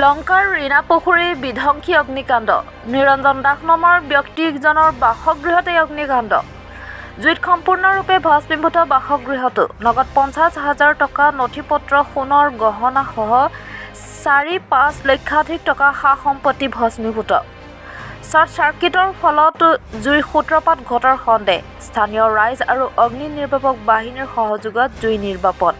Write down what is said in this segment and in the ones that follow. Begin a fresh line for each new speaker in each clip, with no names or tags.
লংকাৰ ৰীণাপুখুৰীৰ বিধ্বংসী অগ্নিকাণ্ড। নিৰঞ্জন দাস নামৰ ব্যক্তিজনৰ বাসগৃহত এই অগ্নিকাণ্ড। জুইত সম্পূৰ্ণৰূপে ভস্মীভূত বাসগৃহটো। নগদ 50,000 টকা, নথি পত্ৰ, সোণৰ গহনাসহ 4-5 লক্ষাধিক টকা সা সম্পত্তি ভস্মীভূত। শ্বৰ্ট চাৰ্কিটৰ ফলত জুইৰ সূত্ৰপাত ঘটাৰ সন্দেহ। স্থানীয় ৰাইজ আৰু অগ্নি নিৰ্বাপক বাহিনীৰ সহযোগত জুই নিৰ্বাপন।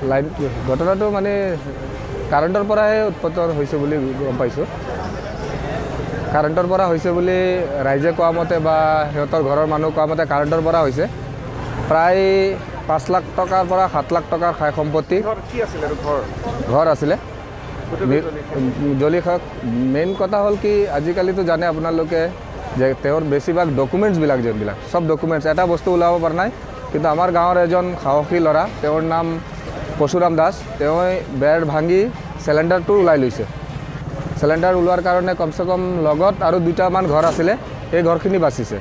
লাইন ঘটনাটো মানে কাৰেণ্টৰ পৰাহে উৎপত্তি হৈছে বুলি গম পাইছোঁ। কাৰেণ্টৰ পৰা হৈছে বুলি ৰাইজে কোৱা মতে বা সিহঁতৰ ঘৰৰ মানুহ কোৱা মতে কাৰেণ্টৰ পৰা হৈছে। প্ৰায় 5 লাখ টকাৰ পৰা 7 লাখ টকাৰ সা সম্পত্তি। ঘৰ আছিলে জ্বলি খাওক। মেইন কথা হ'ল কি, আজিকালিতো জানে আপোনালোকে যে তেওঁৰ বেছিভাগ ডকুমেণ্টছবিলাক, যোনবিলাক চব ডকুমেণ্টছ, এটা বস্তু ওলাব পৰা নাই। কিন্তু আমাৰ গাঁৱৰ এজন সাহসী ল'ৰা, তেওঁৰ নাম পৰশুৰাম দাস, তেওঁ বেৰ ভাঙি চিলিণ্ডাৰটো ওলাই লৈছে। চিলিণ্ডাৰ ওলোৱাৰ কাৰণে কমচে কম লগত আৰু দুটামান ঘৰ আছিলে, সেই ঘৰখিনি বাচিছে।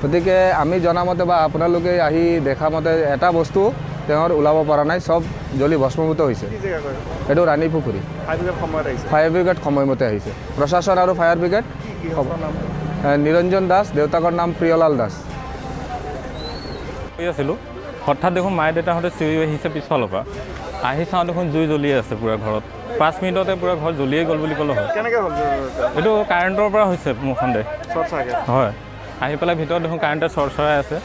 গতিকে আমি জনামতে বা আপোনালোকে আহি দেখা মতে এটা বস্তু তেওঁৰ ওলাব পৰা নাই, চব জ্বলি ভস্মীভূত হৈছে। এইটো ৰাণীপুখুৰী। ফায়াৰ ব্ৰিগেড সময়মতে আহিছে, প্ৰশাসন আৰু ফায়াৰ ব্ৰিগেড। নিৰঞ্জন দাস, দেউতাকৰ নাম প্ৰিয়লাল দাস।
আছিলোঁ, হঠাৎ দেখোন মায়ে দেউতাহঁতে চিঞৰি আহিছে পিছফালৰ পৰা। আহি চাওঁ দেখোন জুই জ্বলি আছে পূৰা ঘৰত। 5 মিনিটতে পূৰা ঘৰ জ্বলিয়ে গ'ল বুলি ক'লে হয়। এইটো কাৰেণ্টৰ পৰা হৈছে মোৰ সন্দেহ হয়। আহি পেলাই ভিতৰত দেখোন কাৰেণ্টে চৰ চৰাই আছে।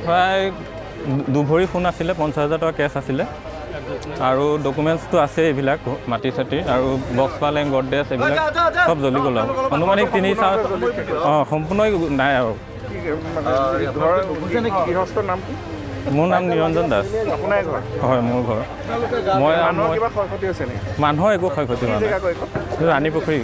প্ৰায় দুভৰি সোণ আছিলে, 50,000 টকা কেছ আছিলে আৰু ডকুমেণ্টছটো আছে এইবিলাক, মাটি চাটি আৰু বক্স পালেং, গডৰেজ এইবিলাক চব জ্বলি গ'ল। আৰু অনুমানিক 3-4 অঁ সম্পূৰ্ণ নাই। আৰু মোৰ নাম নিৰঞ্জন দাস। হয়, মোৰ ঘৰ। মই মানুহৰ একো ক্ষয় ক্ষতি হোৱা নাই। ৰাণীপুখুৰী।